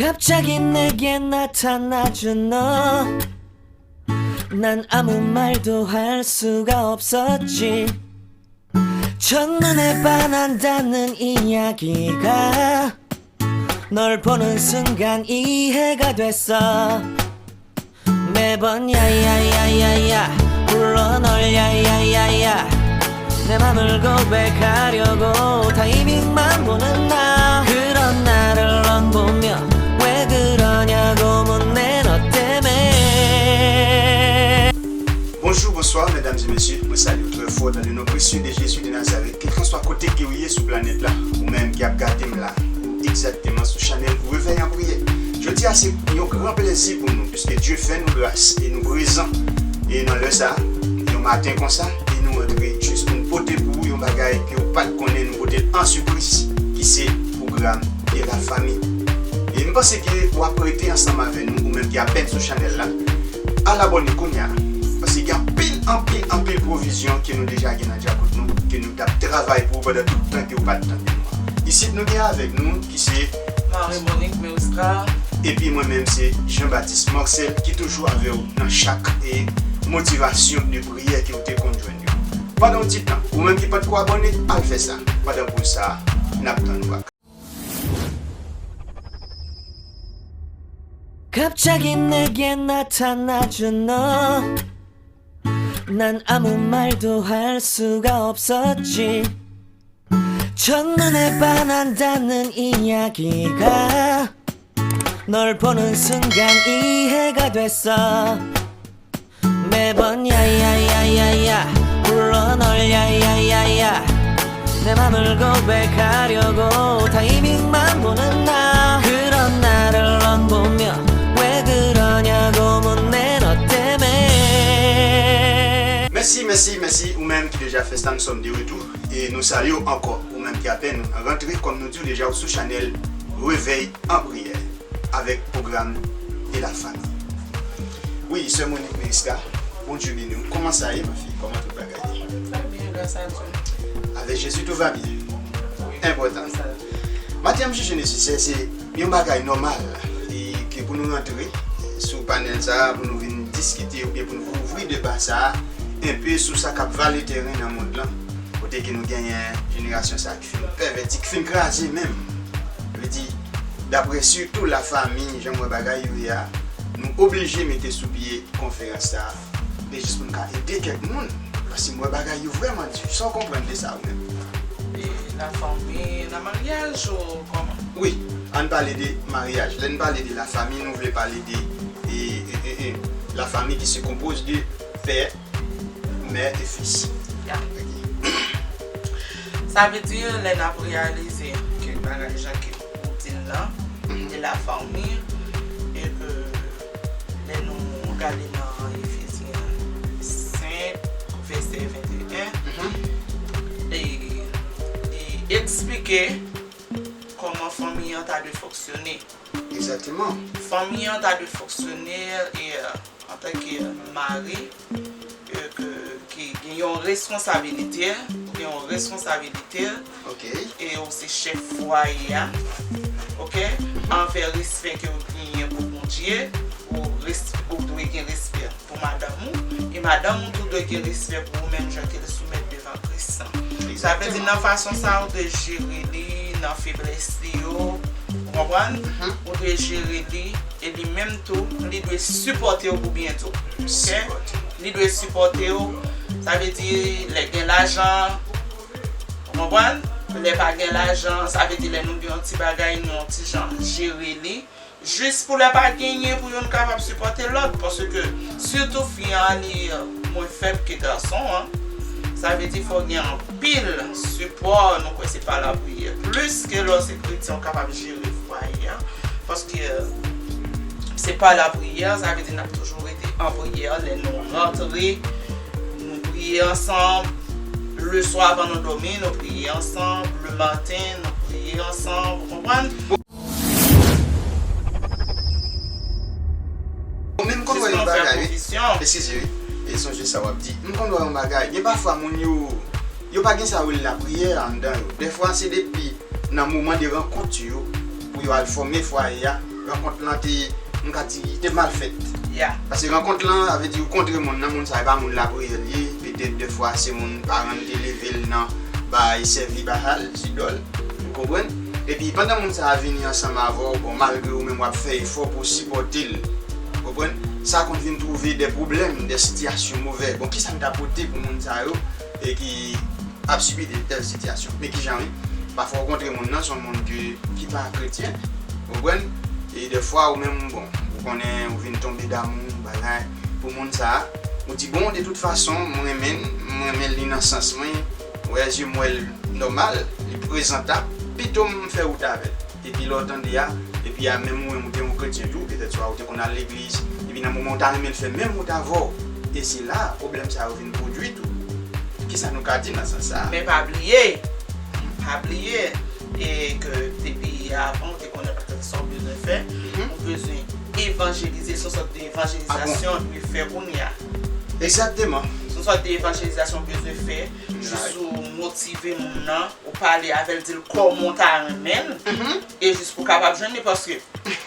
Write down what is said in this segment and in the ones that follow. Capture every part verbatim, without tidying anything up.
갑자기 내게 나타나준 너. 난 아무 말도 할 수가 없었지. 첫눈에 반한다는 이야기가 널 보는 순간 이해가 됐어. 매번 야야야야야 불러 널. 야야야야 내 맘을 고백하려고 타이밍만 보는 나. 그런 나를 넌 보며 왜 그러냐고 묻네. 너 때문에. Bonjou, bonswa, medam e mesye, mwen salye w trè fò dans le nom précieux de Jésus de Nazareth. Kèlkanswa kote ke w ye sou planèt la, ou menm ki ap gade m la, ou egzakteman sou chanèl Réveil en Prière. Jodi a se yon gran plezi pou nou, piske Dye fè nou gras e nou prezan e nan lè sa, yon maten konsa, e nou antre jis pou n pote pou ou yon bagay ke w pa t konnen, nou pote l an sipriz, ki se pwogram de la fami. E m panse ke w ap rete ansanm avè nou, ou menm ki apèn sou chanèl la, al abòne kounye a. Paske gen anpil, anpil, anpil pwovizyon ke nou deja gen nan djakout nou, ke nou t ap travay pou ou pandan tout tan ke w pa t tande nou an. Isit nou gen avèk nou ki se Marie Monique Meustra. Epi mwen menm se Jean Baptiste Marcel ki toujou avè w nan chak e motivasyon de priyè ke w te konn jwenn yo. Pandan yon ti tan, ou menm ki potko abòne, al fè sa. Pandan pou sa, n ap tann ou ak 갑자기 내게 나타나준 너. 난 아무 말도 할 수가 없었지. 첫눈에 반한다는 이야기가 널 보는 순간 이해가 됐어. 매번 야야야야야 불러 널. 야야야야 내 맘을 고백하려고 타이밍만 보는 나. 그런 나를 넌 보며 왜 그러냐고 묻네. 너 때문에. Mèsi, mèsi, mèsi ou menm ki deja fè sa, nou sòm de retou. E nou salye w ankò, ou menm ki apèn rantre, kòm nou di w deja, ou sou chanèl Réveil en Prière avèk pwogram de la fami. Wi, sè Monique Meriska, Bondye beni w. Kòman sa ye, ma fille? Kòman tout bagay ye? Très bien, grâce à Dieu. Avec Jésus, tout va bien. Wi, enpòtan. Grâce à Dieu. Maten an, m jije nesesè, se yon bagay nòmal, e ke pou nou rantre sou panèl sa a, pou nou vin diskite oubyen pou nou ouvri deba sa a, enpe sou sa k ap vale teren nan mond lan, kote ke nou genyen jenerasyon sa a ki fin pèvèti, ki fin kraze menm. Vle di, daprè sitou lafanmi, jan m wè bagay yo ye a, nou oblije mete sou pye konferans sa a. Men jis pou n ka ede kèk moun, paske m wè bagay yo vrèman di. Sa w konprann de sa ou menm? E lafanmi nan maryaj ou kòman? Wi, ann pale de maryaj. Lè n pale de lafanmi, nou vle pale de, e, e, e, e, lafanmi ki se konpoze de pè, mè e fis. Ya. Ok. Sa vle di, lè n ap reyalize ke bagay jan ke ou di l lan, mhm, de lafanmi, e ke lè nou gade nan Efezyen senk, vèsè venteyen, mhm, e, li eksplike kòman fanmi an ta dwe fonksyone. Egzakteman. Fanmi an ta dwe fonksyone, e, antanke mari, e, ke, ki gen yon responsabilite, ou gen yon responsabilite, ok, e ou se chèf fwaye a, ok, anvè respè ke ou genyen pou Bondye, ou res-, ou dwe gen respè pou madanm ou, e madanm ou tou dwe gen respè pou ou menm jan ke l soumèt devan Kris lan. Sa vle di, egzakteman, nan fason sa a, ou dwe jere li, nan feblès li yo, ou konprann? Mhm. Ou dwe jere li, e li menm tou, li dwe sipòte w pou byen tou. Ok? Sipòte. Li dwe sipòte w. Sa vle di, lè gen lajan, ou konprann? Lè pa gen lajan, sa vle di, lè nou gen yon ti bagay, nou yon ti jan jere li. Jis pou lè pa genyen pou youn kapab sipòte lòt, paske sitou fi an li, euh, mwen fèb ke gason an. Sa vle di fò gen anpil sipò, nou kwè se pa lapriyè. Plis ke lè w se kretyen, w kapab jere fwaye an. Paske, euh, se pa lapriyè, sa vle di n ap toujou rete an priyè. Lè nou rantre, nou priye ansanm. Leswa avan nou dòmi, nou priye ansanm. Lematen, nou priye ansanm. Ou konprann? Bon, men m konn wè yon bagay, wi. Eskize, wi. E sonje sa w ap di. M konn wè yon bagay. Gen pafwa moun yo, yo pa gen sa yo rele lapriyè anndan yo. Dèfwa, se depi nan moman de rankont yo, pou yo al fòme fwaye a, rankont lan te, m ka di, te mal fèt. Paske rankont lan, sa vle di ou kontre moun nan, moun sa e pa moun lapriyè l ye, petèt dèfwa se moun paran l te leve l nan bay sèvi Baal, zidòl, ou konprann? Epi pandan moun sa a vini ansanm avè w, bon, malgre ou menm w ap fè efò pou w sipòte l, ou konprann? Sa konn vin twouve de pwoblèm, de sitiyasyon movè. Bon, kisa m ta pote pou moun sa yo e ki ap sibi de tèl sitiyasyon? Men kijan wi, pafwa ou kontre moun nan, se yon moun ki, ki pa kretyen, ou konprann? E dèfwa ou menm, bon, ou konnen ou vin tonbe damou, bagay, pou moun sa a, ou di, bon, de tout fason, mwen renmen l, mwen renmen l, li nan sans mwen, wè, zye m wè l nòmal, li prezantab, pito m fè wout avè l. Epi lè w tande a, epi a menm ou menm ou te yon kretyen tou, petèt swa ou te konn al legliz, epi nan moman ou ta renmen l fè menm wout avè w, e se la pwoblèm sa yo vin pwodui tou. Kisa nou ka di nan sans sa a? Men pa bliye, pa bliye, e ke depi avan ou te konnen petèt sa w bezwen fè, ou bezwen evanjelize, se yon sòt de evanjelizasyon ou dwe fè kounye a. Egzakteman. Se yon sòt de evanjelizasyon ou bezwen fè, jis ou motive moun nan, ou pale avè l, di l kòman w ta renmen l, e jis pou w kapab jwenn li, paske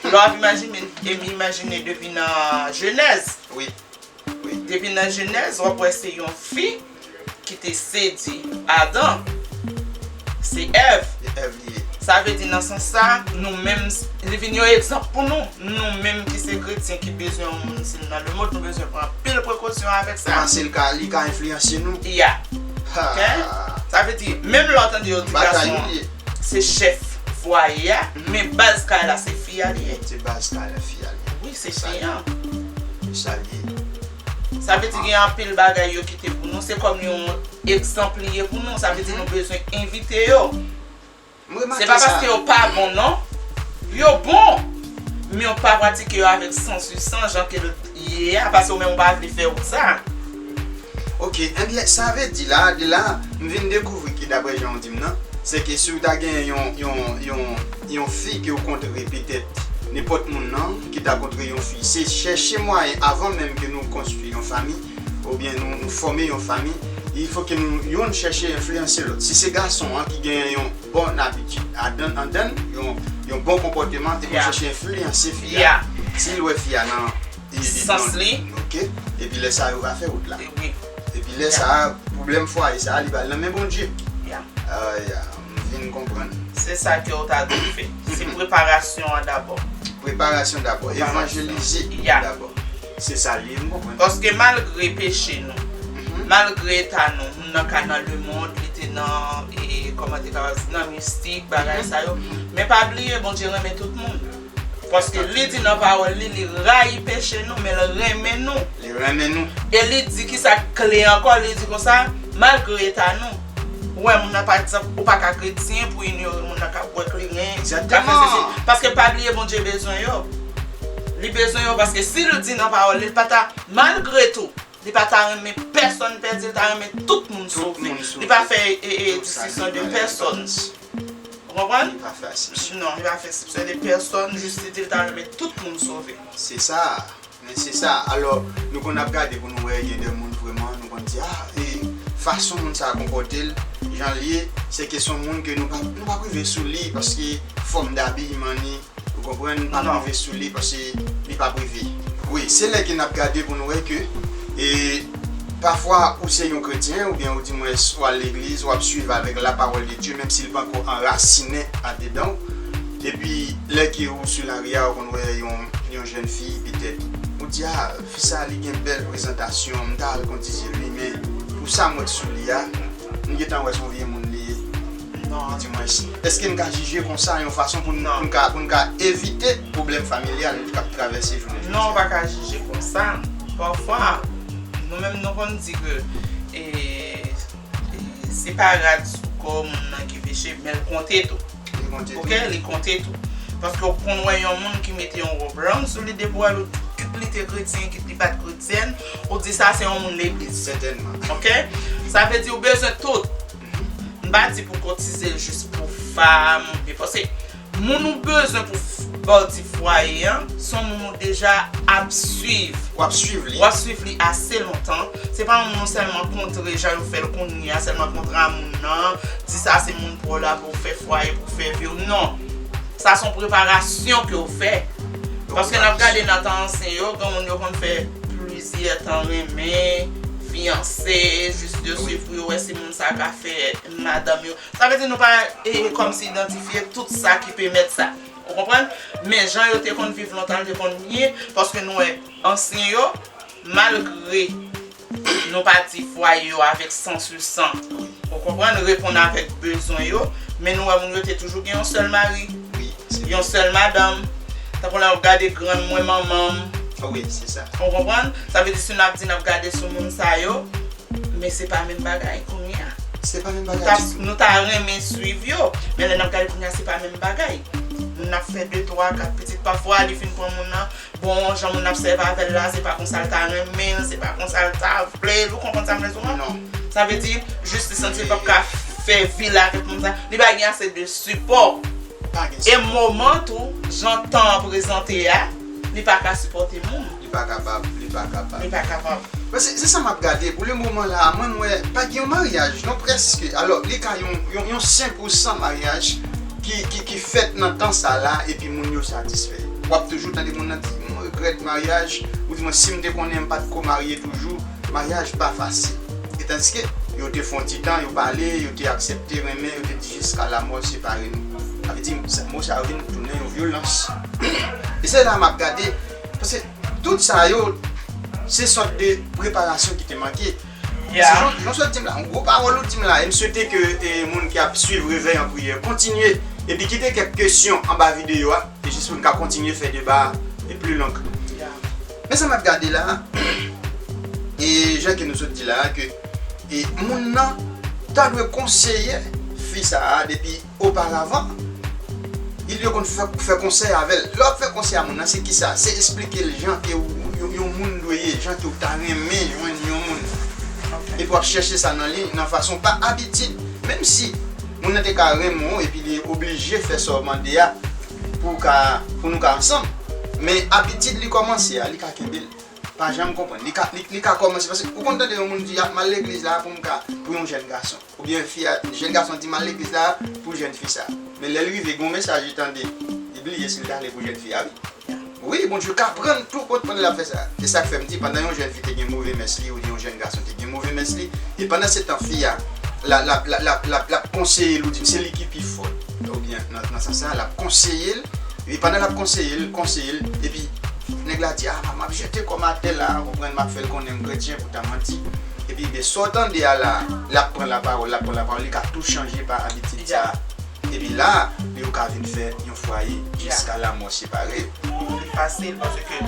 lè w ap imajine, e m imajine depi nan Jenèz, depi nan Jenèz, w ap wè se yon fi ki te sedui Adan, se Èv. Sa vle di nan sans sa, nou menm, li vin yon egzanp pou nou. Nou menm ki se kretyen ki bezwen yon moun si l nan lemond, nou bezwen pran anpil prekosyon avèk sa. Paske l ka, li ka enfliyanse nou. Ya. Ok? Sa vle di, menm lè w tande yo di gason an se chèf fwaye a, men baz kay la se fi a li ye. Se baz kay la fi a li ye. Wi, se fi an. Sa li ye. Sa vle di gen anpil bagay yo kite pou nou. Se kòm yon egzanp li ye pou nou. Sa vle di nou bezwen envite yo. Se pa paske yo pa bon non. Yo bon. Men yo pa pratike yo avèk sans wi, san jan ke l ye a, paske ou menm ou pa vle fè wout sa. Ok, enben sa vle di la, de la, m vin dekouvri ke daprè jan w di m nan, se ke si w ta gen yon, yon, yon, yon fi ke w kontre petèt nenpòt moun nan, ki ta kontre yon fi, se chèche mwayen avan menm ke nou konstwi yon fanmi, oubyen nou, nou fòme yon fanmi, il fo ke nou youn chèche enfliyanse lòt. Si se gason an ki gen yon bon abitid adan, andan, yon, yon bon konpòteman, epi w chèche enfliyanse fi a. Si l wè fi a nan sans li. Ok. Epi lè sa a, yo va fè wout la. Epi lè sa a, pwoblèm fwaye sa a, li pral nan men Bondye. Ah, ya, m vin konprann. Se sa ke w ta dwe fè. Se preparasyon an dabò. Preparasyon dabò. Evanjelize dabò. Se sa l ye, m konprann. Paske malgre peche nou, malgre eta nou, moun nan ka nan lemond, li te nan, e, kòman te kapab di, nan mistik, bagay sa yo. Men pa bliye, Bondye renmen tout moun. Paske li di nan pawòl li, li rayi peche nou, men l renmen nou. Li renmen nou. E li di kisa k kle ankò, li di konsa, malgre eta nou, ou wè moun nan, pa egzanp, ou pa ka kretyen pou inyore moun nan k ap bwè kleren, k ap fè sesi. Paske pa bliye Bondye bezwen yo. Li bezwen yo paske si l di nan pawòl li, li pa ta, malgre tou, li pa ta renmen pèsonn pèdi, li ta renmen tout moun sove. Li pa fè, e, e, distinksion de pèsonn. Ou konprann? Li pa fè eksepsyon. Non, li pa fè eksepsyon de pèsonn, jis li di l ta renmen tout moun sove. Se sa. Men se sa. Alò, nou konn ap gade pou nou wè gen de moun vrèman, nou konn di, ah, e fason moun sa a konpòte l, jan l ye, se ke se yon moun ke nou pa, nou p ap rive sou li, paske fòm dabiman li, ou konprann, nou p ap rive sou li, paske li p ap rive. Wi, se lè ke n ap gade pou nou wè ke, e, pafwa, ou se yon kretyen, oubyen ou di mwens, ou al legliz, w ap swiv avèk la parole de Dieu, menm si l pa ankò anrasinen andedan w. Epi, lè ke ou sou lari a, ou konn wè yon, yon jèn fi, petèt, ou di, ah, fi sa, li gen bèl prezantasyon, m ta al konn ti zye l, wi, men pou sa m wè sou li a, m gentan wè se yon vye moun li ye. Di mwens, èske n ka jije konsa yon fason pou n, pou n ka, pou n ka evite pwoblèm familyal k ap travèse jounen jodi a? Non, ou pa ka jije konsa. Pafwa, nou menm nou konn di ke, e, e, se pa rad sou kò moun nan ki peche, men l konte tou. Li konte tou. Ok, li konte tou. Paske ou konn wè yon moun ki mete yon wòb long sou li, depi w wè l, kit li te kretyen, kit li pa t kretyèn, ou di sa se yon moun legliz. Sètènman. Ok? Sa vle di ou bezwen tout. M pa di pou kotize l jis pou fanm, oubyen paske moun ou bezwen pou f-, bati fwaye an, se yon moun ou deja ap swiv. W ap swiv li. W ap swiv li ase lontan. Se pa yon moun ou sèlman kontre, jan yo fè l kounye a, sèlman kontre a moun nan, di sa se moun pa w la pou w fè fwaye, pou w fè vi w. Non. Sa se yon preparasyon ke w fè. Paske n ap gade nan tan ansyen yo, gen moun yo konn fè plizyè tan renmen, fiyanse, jis yo swiv pou yo wè si moun sa ka fè madanm yo. Sa vle di nou pa e, kòmsi idantifye tout sa ki pèmèt sa. Ou konprann? Men jan yo te konn viv lontan, te konn byen, paske nou wè ansyen yo, malgre nou pa di fwaye yo avèk san sou san. Ou konprann? Reponn avèk bezwen yo. Men nou wè moun yo te toujou gen yon sèl mari, yon sèl madanm. Tankou lè w ap gade grann mwen, manman m. Wi, se sa. Ou konprann? Sa vle di si n ap di n ap gade sou moun sa yo, men se pa menm bagay kounye a. Se pa menm bagay ditou. Nou ta renmen swiv yo, men lè n ap gade kounye a, se pa menm bagay. Moun ap fè de, twa, kat pitit. Pafwa, li fin pran moun nan, bon, jan moun ap sèvi avè l la, se pa konsa l ta renmen l, se pa konsa l ta vle l, ou konprann sa m vle di w an? Non. Sa vle di, jis li santi l p ap ka fè vi l avèk moun sa, li pa gen ase de sipò. Pa gen sipò. E moman tou, jan tan an prezante a, li pa ka sipòte moun. Li pa kapab, li pa kapab. Li pa kapab. Men se, se sa m ap gade. Pou le moman la, mwen, m wè, pa gen yon maryaj, non, prèske. Alò, li ka yon, yon, yon sen pou san maryaj ki, ki, ki fèt nan tan sa la, epi moun yo satisfè. W ap toujou tande moun nan di, "M regrèt maryaj," ou di, "Mwen, si m te konnen, m pa t ko marye toujou." Maryaj pa fasil. E tandiske yo te fè yon ti tan, yo pale, yo te aksepte renmen, yo te di, "Jiska lamò separe nou." Sa vle di, sa, mo sa yo vin tounen yon vyolans. E se la m ap gade, paske tout sa yo, se sòt de preparasyon ki te manke. Paske jan, jan w sot di m la, yon gwo pawòl ou di m la, e m swete ke, e, moun ki ap swiv Revèy an Priyè kontinye, epi kite kèk kesyon anba videyo a, e jis pou n ka kontinye fè deba a, e pli long. Men sa m ap gade la, e jan ke nou sot di la, ke, e, moun nan ta dwe konseye fi sa a depi oparavan, li yo konn fè, fè konsèy avè l. Lè w ap fè konsèy a moun nan, se kisa? Se esplike l jan ke w, yon, yon moun dwe ye, jan ke w ta renmen jwenn yon moun. Epi w ap chèche sa nan li, nan fason pa abitid. Menm si moun nan te ka renmen w, epi li oblije fè sa w mande a, pou w ka, pou nou ka ansanm. Men abitid li kòmanse a, li ka kenbe l. Pa janm konprann. Li ka, li, li ka kòmanse, paske ou konn tande yon moun di, "M ap, m al legliz la pou m ka, pou yon jèn gason." Oubyen fi a, jèn gason di, "M al legliz la pou jèn fi sa." Men lè l rive, gen yon mesaj li tande, li bliye si l t ale pou jèn fi a, wi. Wi, Bondye ka pran tout kot pandan l ap fè sa. Se sa k fè m di, pandan yon jèn fi te gen move mès li, oubyen yon jèn gason te gen move mès li, e pandan se tan fi a, l ap, l ap, l ap, l ap, l ap konseye l, ou di, se li ki pi fò. Oubyen, nan, nan sans sa, l ap konseye l, e pandan l ap konseye l, konseye l, epi nèg la di, "A, m ap jete kò m atè la, ou konprann, m ap fè l konnen m kretyen pou ta manti." Epi, ben, sa w tande a la, l ap pran lapawòl, l ap pran lapawòl, li ka tou chanje pa abitid sa a. Epi la, yo ka vin fè yon fwaye jiska lamò separe yo. Li fasil paske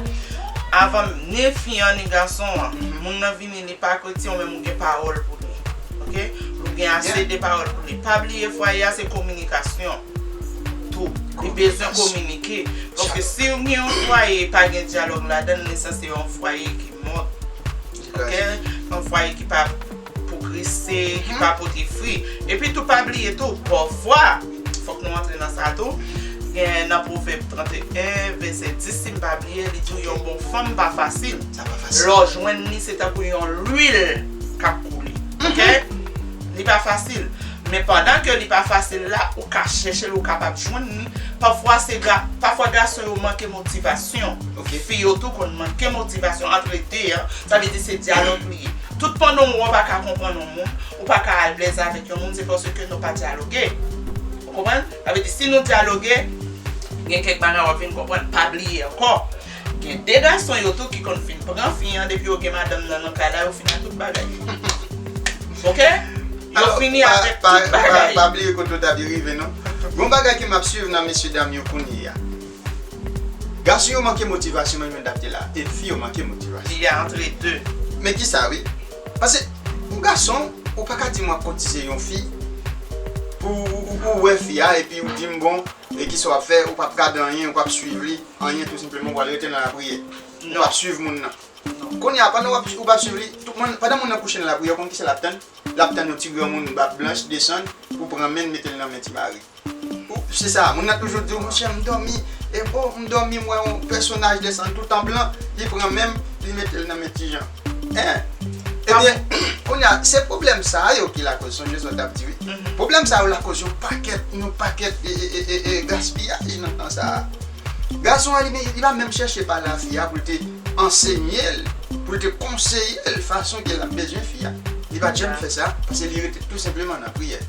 avan ni fi an ni gason an, moun nan vini, li pa kretyen, ou menm ou gen pawòl pou li. Oke? Ou gen ase de pawòl pou li. Pa bliye, fwaye a se kominikasyon tou. Li bezwen kominike. Paske si w gen yon fwaye pa gen dyalòg ladan l, li sanse yon fwaye ki mò. Oke? Yon fwaye ki pa pwogrese, ki pa pote fwi. Epi tou, pa bliye tou, pafwa, fòk nou antre nan sa tou. Gen nan Pwovèb trannteyen, vèsè dis, si m pa bliye, li di w yon bon fanm pa fasil. Sa pa fasil. Lè w jwenn li, se tankou yon lwil k ap koule. Oke? Li pa fasil. Men pandan ke li pa fasil la, ou ka chèche l, ou kapab jwenn li. Pafwa, se ga-, pafwa gason yo manke motivasyon. Fi yo tou konn manke motivasyon antre de an. Sa vle di se dyalòg li ye. Tout pandan w pa ka konprann yon moun, ou pa ka alèz avèk yon moun, se paske nou pa dyaloge. Ou konprann? Sa vle di, si nou dyaloge, gen kèk bagay w ap vin konprann, pa bliye ankò. Gen de gason yo tou ki konn fin pran fi an, depi yo gen madanm nan nan kay la, yo fini ak tout bagay. Oke? Yo fini avèk tout bagay. Pa bliye kote w t ap rive, non. Gon bagay ke m ap swiv nan mesye dam yo kounye a. Gason yo manke motivasyon, menm jan w t ap di la, e fi yo manke motivasyon. Li antre de. Men kisa, wi? Paske, yon gason, ou pa ka di m w ap koutize yon fi pou ou, ou, ou wè fi a, epi ou di m, bon, e kisa w ap fè, ou p ap gade anyen, ou p ap swiv li, anyen, tou senpleman, ou pral rete nan lapriyè. Ou p ap swiv moun nan. Kounye a, pandan w ap, ou p ap swiv li, tout moun, pandan moun nan kouche nan lapriyè, ou konn kisa l ap tann? L ap tann yon ti granmoun bab blanch desann pou pran men l, mete l nan men ti mari. Ou, se sa, moun nan toujou di w, monchè, m dòmi, e o, m dòmi, m wè yon pèsonaj desann tout an blan, li pran men m, li mete l nan men ti jan. Hein? Ebyen, kounye a, se pwoblèm sa a yo ki lakòz, sonje sa w t ap di, wi. Pwoblèm sa a yo lakòz yon pakèt, yon pakèt, e, e, e, e, e, gaspiyaj nan tan sa a. Gason an, li, li pa menm chèche pale a fi a pou l te ansenye l, pou l te konseye l fason ke l ap bezwen fi a. Li pa t janm fè sa, paske li rete tou senpleman nan priyè.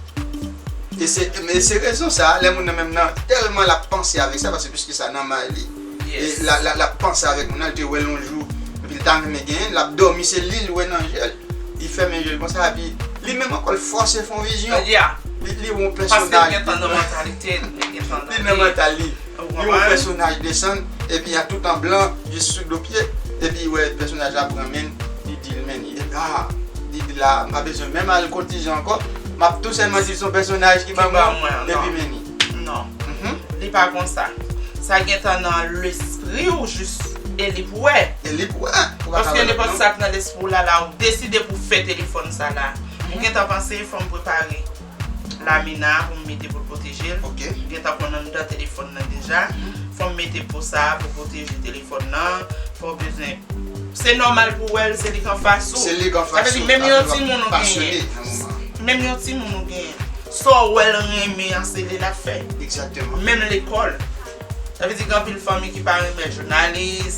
E se, e se rezon sa, lè moun nan menm nan, tèlman l ap panse avèk sa, paske piske sa nan may li, e l ap, l ap, l ap panse avèk moun nan, li te wè l yon jou, epi l ta renmen genyen l, l ap dòmi, se li l wè nan je l. Li fèmen je l konsa, epi li menm ankò, l fòse fè yon vizyon. Li, li yon pèsonaj. Paske l gentan nan mantalite l, li gentan nan li. Li nan mantal li. Li yon pèsonaj desann, epi a tout an blan, jis sou do pye, epi wè pèsonaj la pran men l, li di l, men, li, ah, li di la, m pa bezwen menm al kotize ankò, m ap tou sèlman di l se yon pèsonaj ki ban mwen, epi men li. Non. Li pa konsa. Sa gentan nan lespri w jis, e li pou wè. E li pou wè. Paske nenpòt sa k nan lespri w la, la, ou deside pou fè telefòn sa la. Ou gentan panse, fò m prepare lamina pou m mete pou l pwoteje l. Ou gentan konn anndan telefòn nan deja. Fò m mete po sa pou pwoteje telefòn nan. Fò w bezwen. Se nòmal pou w wè l, se li k anfas ou. Se li k anfas ou. Sa vle di, menm yon timoun ou genyen. Menm yon timoun ou genyen. Sa w wè l renmen an, se li l ap fè. Egzakteman. Menm lekòl. Sa vle di, gen anpil fanmi ki pa renmen jounalis,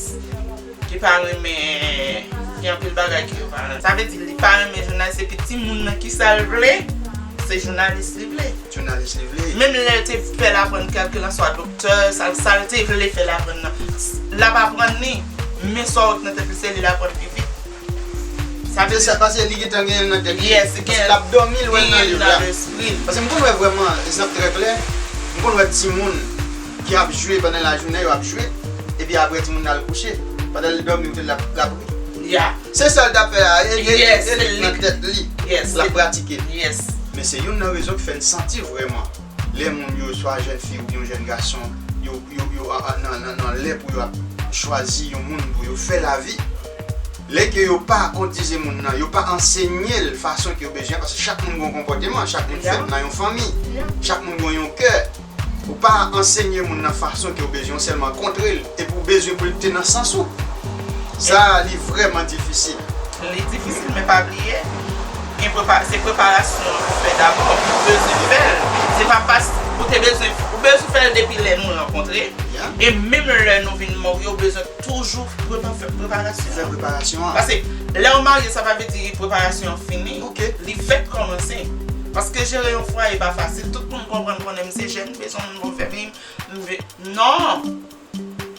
ki pa renmen, gen anpil bagay ke yo pa renmen. Sa vle di, li pa renmen jounalis, epi timoun nan, kisa l vle? Se jounalis li vle. Jounalis li vle. Menm lè l te fè l aprann kèlkelanswa doktè, sa, sa l te vle fè l aprann nan, l ap aprann li. Men sa w ot nan tèt li, se li l aprann pi vit. Sa vle di, se sa, paske li gentan genyen l nan tèt li. Yes, li genyen l. Paske l ap dòmi, l wè l nan liv la. Paske m konn wè vrèman, egzanp trè klè, m konn wè timoun ki ap jwe pandan lajounen, yo ap jwe, epi apre timoun nan al kouche. Pandan l dòmi, ou te l ap, l ap ri. Se sa l t ap fè a, e, e, e li nan tèt li. L ap pratike. Men se youn nan rezon ki fè n santi vrèman lè moun yo, swa jèn fi oubyen yon jèn gason, yo, yo, yo a, a, nan, nan, nan lè pou yo ap chwazi yon moun pou yo fè lavi, lè ke yo pa kotize moun nan, yo pa ansenye l fason ke yo bezwen, paske chak moun gen yon konpòteman, chak moun fèt nan yon fanmi, chak moun gen yon kè. Ou pa ansenye moun nan fason ke w bezwen, ou sèlman kontre l, epi w bezwen pou l te nan sans ou. Sa, li vrèman difisil. Li difisil, men pa bliye, gen prepa-, se preparasyon an pou fè dabò, ou bezwen fè l. Se pa pas-, ou te bezwen, ou bezwen fè l depi lè nou rankontre. E menm lè nou vin marye, ou bezwen toujou prepa-, fè preparasyon an. Fè preparasyon an. Paske lè w marye, sa pa vle di preparasyon an fini. Li fèk kòmanse. Paske jere yon fwaye pa fasil. Tout moun konprann konnen m se jèn, m bezwen yon nouvo fèmiy, m be-, non!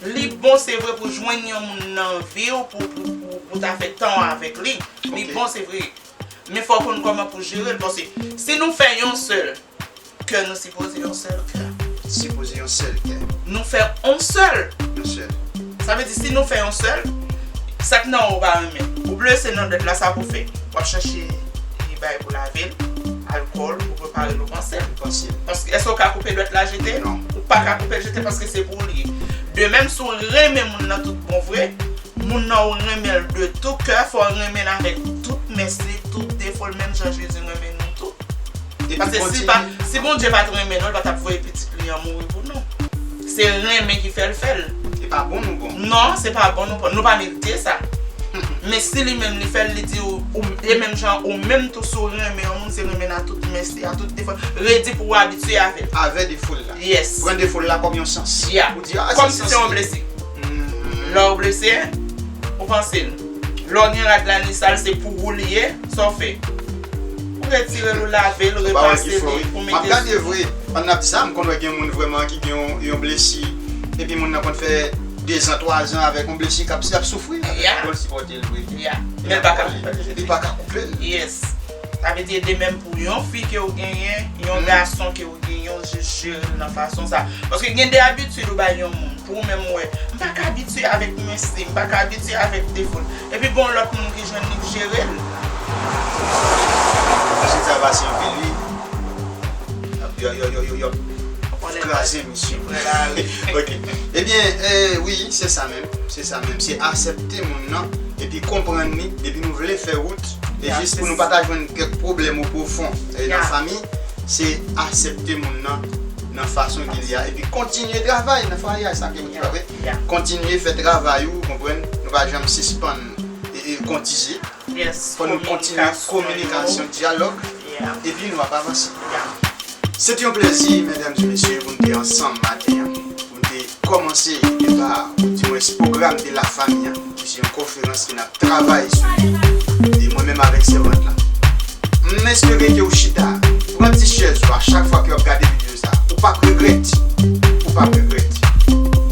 Li bon, se vre, pou jwenn yon moun nan vi w, pou, pou, pou, pou ta fè tan w avèk li. Li bon, se vre. Men fò w konn kòman pou jere l, paske si nou fè yon sèl, kè nou sipoze yon sèl kè. Sipoze yon sèl kè. Nou fè yon sèl. Yon sèl. Sa vle di, si nou fè yon sèl, sa k nan ou pa renmen. Ou blese nan dwèt la, sa pou fè. W ap chache bagay pou lave l, alkòl, pou prepare l, ou panse l. Ou panse l. Paske, èske w ka koupe dwèt la jete? Non. Ou pa ka koupe l jete paske se pou ou li ye. De menm, si w renmen moun nan tout bon vre, moun nan ou renmen l de tou kè, fò w renmen l avèk tout mès li, tout defo l, menm jan Jezi renmen nou tou. Paske si pa, si Bondye pa t renmen nou, li pa t ap voye pitit li an mouri pou nou. Se renmen ki fè l fè l. E pa bon nou bon. Non, se pa bon nou bon. Nou pa merite sa. Men si li menm li fè l, li di ou, ou, e menm jan ou menm tou, si w renmen yon moun, se renmen l a tout mès li, a tout defo l. Redi pou w abitye avè l. Avè defo l la. Yes. Pran defo l la kòm yon sans. Yeah. Ou di, ah, se sans li. Kòm si se yon blesi. Lè w blese, ou panse l. Lè w gen rad la, li sal, se pou ou li ye, sa w fè? Ou retire l, ou lave l, ou repase li, ou mete sou. M ap gade vre. Pandan n ap di sa, m konn wè gen moun vrèman ki gen yon, yon blesi, epi moun nan konn fè dezan, twazan avèk yon blesi k ap, l ap soufri avèk, pou l sipòte l vre. Men l pa ka koupe l jete. Li pa ka koupe l. Yes. Sa vle di, de menm pou yon fi ke w genyen, yon gason ke w genyen, w jis jere l nan fason sa. Paske gen de abitid ou bay yon moun, pou ou menm ou wè, m pa ka abitye avèk mès li, m pa ka abitye avèk defo l. Epi gen yon lòt moun ki jwenn li, k jere l. Mesye sa pase anpil, wi. Y ap, y ap, y ap, y ap, y ap kraze misye. Ok. Ebyen, eh, wi, se sa menm. Se sa menm. Se aksepte moun nan, epi konprann li, depi nou vle fè wout, e jis pou nou pa ta jwenn kèk pwoblèm o pwofon, eh, nan fanmi, se aksepte moun nan, nan fason ke li ye a, epi kontinye travay nan fwaye a, sa ke w di pa vre. Kontinye fè travay ou, konprann, nou pa janm sispann, e, e, kotize. Fò nou kontinye kominikasyon, dyalòg, epi nou ap avanse. Se te yon plezi, medam e mesye, pou n te ansanm maten an, pou n te kòmanse Pwogram de la Famille, ki se yon konferans ke n ap travay sou li, e mwen menm avèk sèvant lan. M espere ke w chita, pran ti chèz ou a chak fwa ke w ap gade videyo sa. Ou p ap regrèt. Ou p ap regrèt.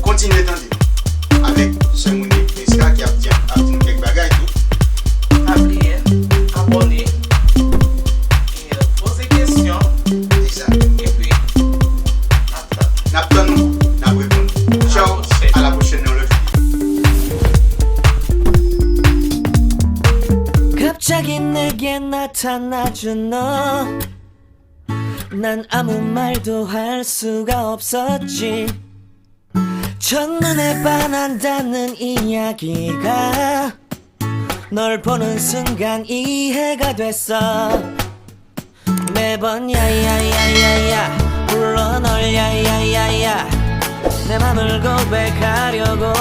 Kontinye tande nou avèk sè Monique Prisca ki ap di, ap di nou kèk bagay tou. Pa bliye abòne, e poze kesyon, Egzat. Epi n ap tann. N ap tann nou, n ap reponn. Tchaw, a la pwochèn nan yon lòt videyo. 갑자기 내게 나타나준 너. 난 아무 말도 할 수가 없었지. 첫눈에 반한다는 이야기가 널 보는 순간 이해가 됐어. 매번 야야야야야 불러 널, 야야야야. 내 맘을 고백하려고